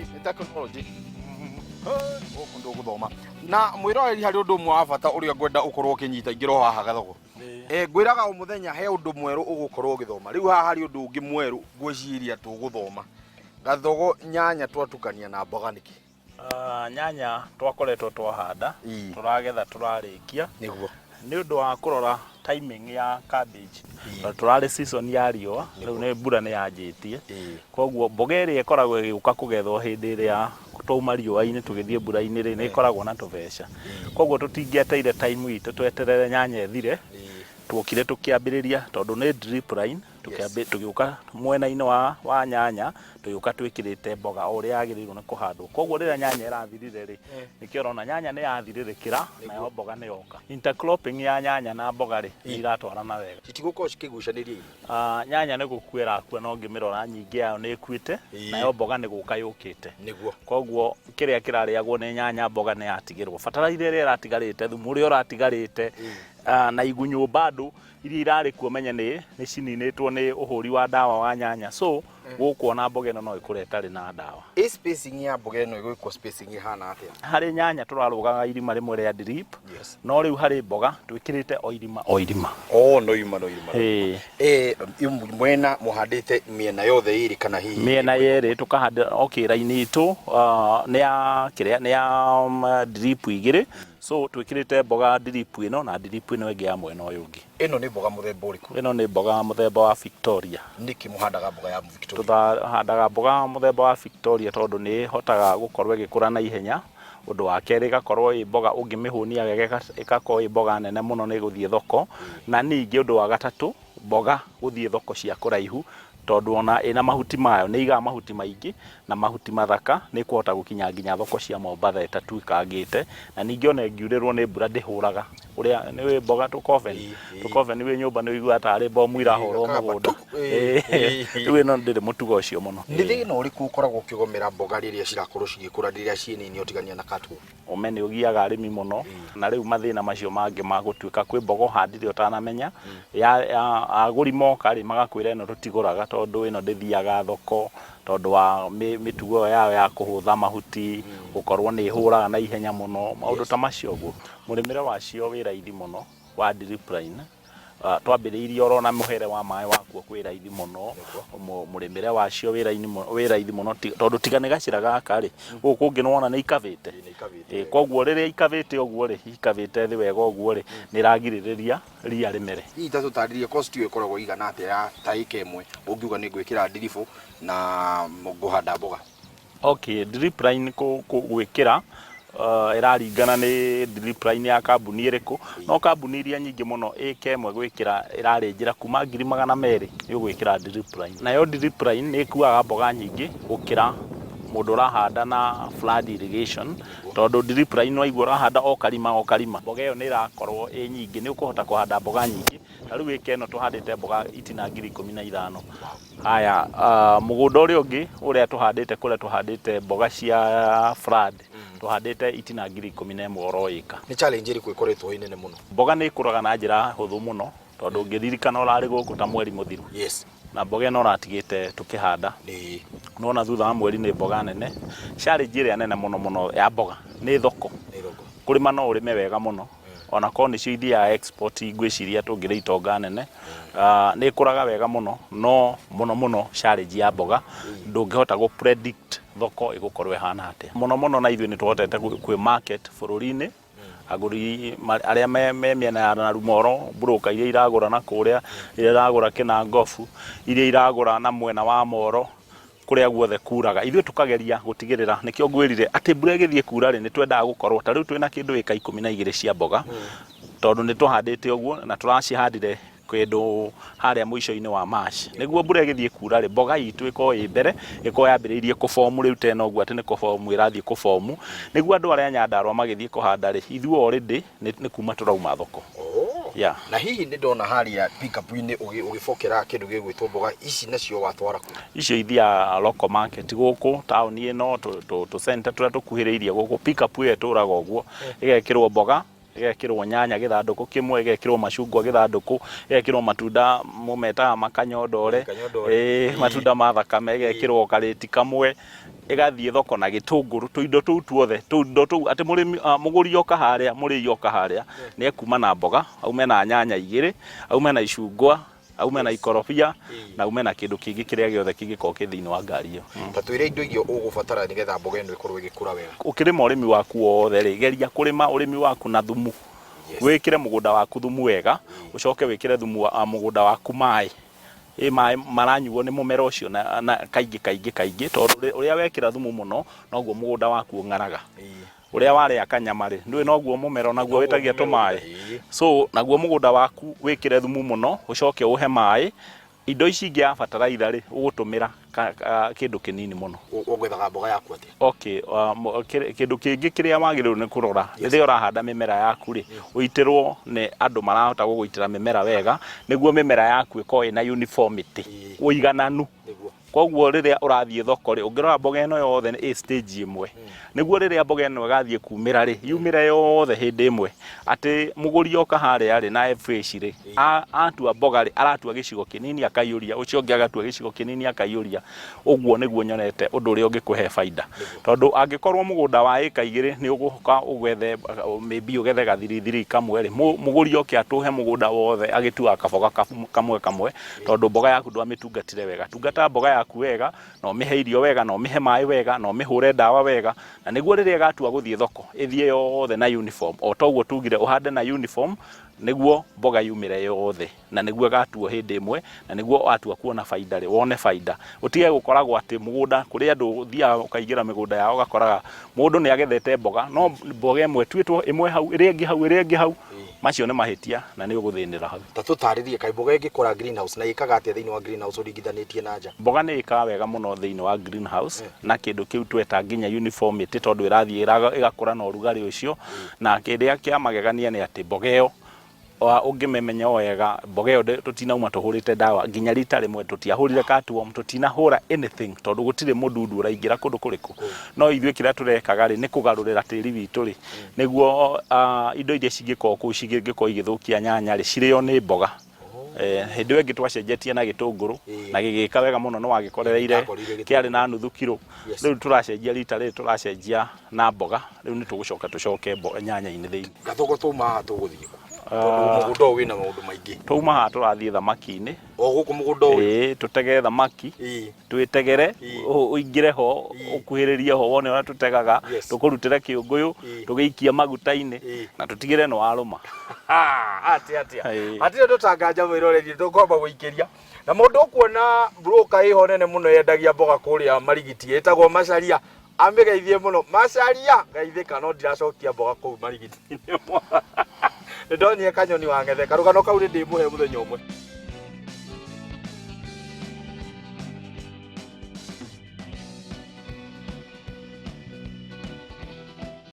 Nĩ technology. Gũkũ ndũgũthoma. Na mwĩroreri, harĩ ũndũ ũmwe wa bata ũrĩa ngwenda ũkorwo ũkĩnyita ingĩra o haha gathogo. Ngwĩraga o mũthenya he ũndũ mwerũ ũgũkorwo ũgĩthoma. Rĩu haha harĩ ũndũ ũngĩ mwerũ ngwĩciria tũgũthoma. Gathogo, nyanya twatukania na mboga nĩkĩ? Ah, nyanya twakoretwo twahanda, tũragetha, tũrarĩkia. Nĩ ũndũ wa kũrora timing ya cabbage, tondũ tũrarĩ season ya riũa, rĩu nĩ mbura nĩ yanjĩtie. Koguo mboga ĩrĩa ĩkoragwo ĩgĩũka kũgethwo hĩndĩ ĩrĩa twauma riũa-inĩ tũgĩthiĩ mbura-inĩ rĩ, nĩ ĩkoragwo na tũbeca. Koguo tũtingĩeteire time itũ tweterere nyanya ĩthire, tuokire tũkĩambĩrĩria tondũ nĩ drip line. Tũgĩũka mwena-inĩ wa nyanya, tũgĩũka twĩkĩrĩte mboga o ũrĩa yagĩrĩirwo nĩ kũhandwo. Koguo rĩrĩa nyanya ĩrathirire rĩ, nĩkĩo ũrona nyanya nĩ yathirĩrĩkĩra, nayo mboga nĩ yoka. Intercropping ya nyanya na mboga rĩ, nĩ iratwarana wega. Citigũkorwo cikĩgucanĩria irio? Ah, nyanya nĩ gũkua ĩrakua, no ngĩmĩrora nyingĩ yayo nĩ ĩkuĩte, nayo mboga nĩ gũka yũkĩte. Koguo kĩrĩa kĩrarĩagwo nĩ nyanya, mboga nĩ yatigĩrwo. Bataraitha ĩrĩa ĩratigarĩte, thumu ũrĩa ũratigarĩte, na igunyũ bado iria irarĩ kuo, menye nĩ cininĩtwo nĩ ũhũri wa ndawa wa nyanya. So gũkũ ona mboga ĩno no ĩkũre ĩtarĩ na ndawa. Ĩ spacing ya mboga ĩno ĩgwĩkwo spacing ĩhana atĩa? Harĩ nyanya tũrarũgaga irima rĩmwe rĩa drip, no rĩu harĩ mboga twĩkĩrĩte o irima o irima. Oh, no irima no irima. Mwena mũhandĩte mĩena yothe ĩrĩ kana hihi? Mĩena yerĩ tũkahanda o kĩra-inĩ itũ, nĩ ya kĩrĩa, nĩ ya drip igĩrĩ. So twĩkĩrĩte mboga drip ĩno na drip ĩno ĩngĩ ya mwena ũyũ ũngĩ. Ĩno nĩ mboga mũthemba ũrĩkũ? Ĩno nĩ mboga mũthemba wa Victoria. Nĩkĩ mũhandaga mboga ya Victoria? Tũhandaga mboga mũthemba wa Victoria tondũ nĩ ĩhotaga gũkorwo ĩgĩkũra na ihenya. Ũndũ wa kerĩ, ĩgakorwo ĩ mboga ũngĩmĩhũnia wega ĩgakorwo ĩ mboga nene mũno nĩ ĩgũthiĩ thoko. Na ningĩ ũndũ wa gatatũ, mboga gũthiĩ thoko cia kũraihu, tondũ ona ĩna mahuti mayo nĩ ĩigaga mahuti maingĩ na mahuti mathaka, nĩ ĩkũhota gũkinya nginya thoko cia Mombatha ĩtatuĩkangĩte. Na ningĩ ona ĩngiurĩrwo nĩ mbura ndĩhũraga ũrĩa nĩ wĩ mboga tũkobeni tũkobeni wĩ nyũmba nĩ ũiguaga tarĩ bomu irahũrwo mũgũnda. Rĩu ĩno ndĩrĩ mũtugo ũcio mũno. Nĩ thĩna ũrĩkũ ũkoragwo ũkĩgomera mboga rĩrĩa cirakorwo cigĩkũra rĩrĩa ciĩ nini ũtigania na cutworm? Ũme nĩ ũgiaga arĩmi mũno, na rĩu mathĩna macio mangĩ ma gũtuĩka kwĩ mboga ũhandire ũtanamenya, ya agũri moka rĩ, magakwĩra ĩno tũtigũraga tondũ ĩno ndĩthiaga thoko, tondũ wa mĩtugo ĩyo yayo ya kũhũtha mahuti, gũkorwo nĩ ĩhũraga na ihenya mũno, maũndũ ta macio ũguo. Mũrĩmĩre wacio wĩ raithi mũno wa drip line. Twambĩrĩirie oro na mũhere wa maĩ wakuo kwĩ raithi mũno, mũrĩmĩre wacio wĩ raithi mũno, tondũ tiga nĩ gacĩra gaka rĩ, gũkũ kũngĩ nĩ wona nĩ ikabĩte. Koguo rĩrĩa ikabĩte ũguo rĩ, ikabĩte thĩ wega ũguo rĩ, nĩ ĩragirĩrĩria ria rĩmere. Hihi ta tũtarĩrie cost ĩyo ĩkoragwo ĩigana atĩa ya ta ĩka ĩmwe ũngiuga nĩ ngwĩkĩra ndiribũ na ngũhanda mboga? Okay, drip line gwĩkĩra ĩraringana nĩ drip line ya kambuni ĩrĩkũ, no kambuni iria nyingĩ mũno ĩka ĩmwe gwĩkĩra ĩrarĩnjĩra kuma 200,000 nĩ ũgwĩkĩra drip line. Nayo drip line nĩ ĩkuaga mboga nyingĩ gũkĩra mũndũ ũrahanda na flood irrigation, tondũ drip line waigua ũrahanda o karima o karima, mboga ĩyo nĩ ĩrakorwo ĩ nyingĩ, nĩ ũkũhota kũhanda mboga nyingĩ. Ta rĩu ĩka ĩno tũhandĩte mboga itina 15,000. Haya, mũgũnda ũrĩa ũngĩ ũrĩa tũhandĩte kũrĩa tũhandĩte mboga cia flood, tũhandĩte itina 11,000 oro ĩka. Nĩ challenge ĩrĩkũ ĩkoretwo ĩ nene mũno? Mboga nĩ ĩkũraga na njĩra hũthũ mũno, tondũ ũngĩririkana ũrarĩ gũkũ ta mweri mũthiru. Na mboga ĩno ũratigĩte tũkĩhanda. Nĩwona thutha wa mweri nĩ mboga nene. Challenge ĩrĩa nene mũno mũno ya mboga nĩ thoko. Nĩ thoko. Kũrĩma no ũrĩme wega mũno, ona korwo nĩcio ithiaga export, ngwĩciria tũngĩrĩ itonga nene. Nĩ ĩkũraga wega mũno, no mũno mũno challenge ya mboga ndũngĩhota gũ predict thoko ĩgũkorwo ĩhana atĩa. Mũno mũno na ithuĩ nĩ tũhotete kwĩ market bũrũri-inĩ, agũri arĩa me mĩena ya Narumoro, broker iria iragũra na kũrĩa, iria iragũra Kĩnangobu, iria iragũra na mwena wa Moro, kũrĩa guothe kuraga. Ithuĩ tũkageria gũtigĩrĩra, nĩkĩo ngwĩrire atĩ mbura ĩgĩthiĩ kura rĩ, nĩ twendaga gũkorwo ta rĩu twĩna kĩndũ ĩka 12 cia mboga, tondũ nĩ tũhandĩte ũguo na tũracihandire kĩndũ harĩa mũico-inĩ wa March, nĩguo mbura ĩgĩthiĩ kura rĩ, mboga itũ ĩkorwo ĩ mbere, ĩkorwo yambĩrĩirie kũbomu rĩu tena ũguo atĩ nĩ kũbomu ĩrathiĩ kũbomu, nĩguo andũ arĩa a Nyandarũa magĩthiĩ kũhanda rĩ, ithuĩ already nĩ kuma tũrauma thoko. Yeah. Na hihi nĩ ndona harĩa pickup-inĩ ũgĩbokera kĩndũ gĩgwĩtwo mboga ici, nacio watwara kũ? Icio ithiaga local market gũkũ taũni ĩno, tũ center tũrĩa tũkuhĩrĩirie gũkũ. Pickup ĩyo ĩtũraga ũguo, ĩgekĩrwo mboga. Ĩgekĩrwo nyanya gĩthandũkũ kĩmwe, ĩgekĩrwo macungwa gĩthandũkũ, ĩgekĩrwo matunda mũmetaga makanyondore, Kanyondore. ĩĩ, matunda ma thakame, ĩgekĩrwo karĩti kamwe, ĩgathiĩ thoko na gĩtũngũrũ, tũindo tũu tuothe, tũindo tũu atĩ mũrĩmi, mũgũri oka harĩa, mũrĩi oka harĩa, nĩ ekuma na mboga, aume na nyanya igĩrĩ, aume na icungwa, aume na ikorobia, na aume na kĩndũ kĩngĩ kĩrĩa gĩothe kĩngĩkorwo kĩ thĩinĩ wa ngari ĩyo. Ta twĩre indo iria ũgũbatara nĩgetha mboga ĩno ĩkorwo ĩgĩkũra wega. Ũkĩrĩma ũrĩmi waku wothe rĩ, geria kũrĩma ũrĩmi waku na thumu. Wĩkĩre mũgũnda waku thumu wega, ũcoke wĩkĩre thumu wa mũgũnda waku maĩ. Ĩ maĩ maranyuo nĩ mũmera ũcio na, na kaingĩ kaingĩ kaingĩ, tondũ ũrĩa wekĩra thumu mũno, noguo mũgũnda waku ũng'araga. Ũrĩa warĩa kanyama rĩ, ndũĩ noguo mũmera onaguo wĩtagia tũmaĩ. So naguo mũgũnda waku wĩkĩre thumu mũno, ũcoke ũhe maĩ. Indo ici ingĩ ya bataraitha rĩ, ũgũtũmĩra kĩndũ kĩnini mũno. Ũgethaga mboga yaku atĩa? Okay, kĩndũ kĩngĩ kĩrĩa wagĩrĩirwo nĩ kũrora rĩrĩa ũrahanda mĩmera yaku rĩ, ũitĩrwo nĩ andũ marahota gũgũitĩra mĩmera wega, nĩguo mĩmera yaku ĩkorwo ĩna uniformity, ũigananu. Koguo rĩrĩa ũrathiĩ thoko rĩ, ũngĩrora mboga ĩno yothe ĩ stage ĩmwe. Nĩguo rĩrĩa mboga ĩno ĩgathiĩ kumĩra rĩ, yumĩre yothe hĩndĩ ĩmwe. Atĩ mũgũri oka harĩa rĩ na FH rĩ, atua mboga rĩ, aratua gĩcigo kĩnini akaiyũria, ũcio ũngĩ agatua gĩcigo kĩnini akaiyũria. Ũguo nĩguo nyonete ũndũ ũrĩa ũngĩkũhe baida. Tondũ angĩkorwo mũgũnda wa ĩka igĩrĩ nĩ ũgũka ũgethe maybe ũgethe gathirithiri kamwe rĩ, mũgũri oke atũhe mũgũnda wothe agĩtuaga kaboga kamwe kamwe, tondũ mboga yaku ndwamĩtungatire wega. Tungata mboga yaku wega, na ũmĩhe irio wega, na ũmĩhe maĩ wega, na ũmĩhũre ndawa wega, na nĩguo rĩrĩa ĩgatua gũthiĩ thoko, ĩthiĩ yothe na uniform. O ta ũguo tugire ũhande na uniform, nĩguo mboga yumĩre yothe, na nĩguo ĩgatuo hĩndĩ ĩmwe, na nĩguo watua kuona baida rĩ, wone baida. Ũtige gũkoragwo atĩ mũgũnda, kũrĩ andũ ũthiaga ũkaingĩra mĩgũnda yao ũgakoraga mũndũ nĩ agethete mboga, no mboga ĩmwe ĩtuĩtwo ĩmwe hau, ĩrĩa ĩngĩ hau, ĩrĩa ĩngĩ hau. Macio nĩ mahĩtia na nĩ ũgũthĩnĩra hau. Ta tũtarĩrie, kaĩ mboga ĩngĩkũra greenhouse na ĩkaga atĩa thĩinĩ wa greenhouse ũringithanĩtie na nja? Mboga nĩ ĩkaga wega mũno thĩinĩ wa greenhouse na kĩndũ kĩu tweta nginya uniformity tondũ ĩrathiĩ ĩgakũra na ũrugarĩ ũcio na kĩrĩa kĩa magegania nĩ atĩ mboga ĩyo ũngĩmĩmenya wega mboga ĩyo tũtinauma tũhũrĩte ndawa nginya rita rĩmwe tũtiahũrire cutworm tũtinahũra anything tondũ gũtirĩ mũdundu ũraingĩra kũndũ kũrĩkũ no ithuĩ kĩrĩa tũrekaga rĩ nĩ kũgarũrĩra tĩri witũ rĩ nĩguo indo iria cingĩkorwo kũu cingĩkorwo igĩthũkia nyanya rĩ cirĩo nĩ mboga. Hĩndĩ ĩyo ĩngĩ twacenjetie na gĩtũngũrũ na gĩgĩka wega mũno nĩ wagĩkorereire Ndakorire gĩtũngũrũ. Kĩarĩ na nuthu kiro. Rĩu tũracenjia rita rĩrĩ tũracenjia na mboga rĩu nĩ tũgũcoka tũcoke nyanya-inĩ thĩinĩ. Gathogo twauma haha tũgũthiĩ kũ? Tondũ mũgũnda ũyũ wĩna maũndũ maingĩ. Twauma haha tũrathiĩ thamaki-inĩ. O gũkũ mũgũnda ũyũ? Ĩĩ, tũtege thamaki. Twĩtegere, ũingĩre ho, ũkuhĩrĩrie ho wone ũrĩa tũtegaga, tũkũrutĩre kĩũngũyũ, tũgĩikie maguta-inĩ, na tũtigĩre nĩ warũma. Atĩ atĩa? Hatirĩ ũndũ tanganja mwĩroreri tũkwamba gũikĩria. Na mũndũ ũkuona broker ĩho nene mũno yendagia mboga kũrĩa Marigiti ĩtagwo Macharia, amĩgeithie mũno. Macharia, geithĩka no ndiracokia mboga kũu Marigiti-inĩ. Nĩ ndonire kanyoni wang'ethe, karũgano kau nĩ ndĩmũhe mũthenya ũmwe.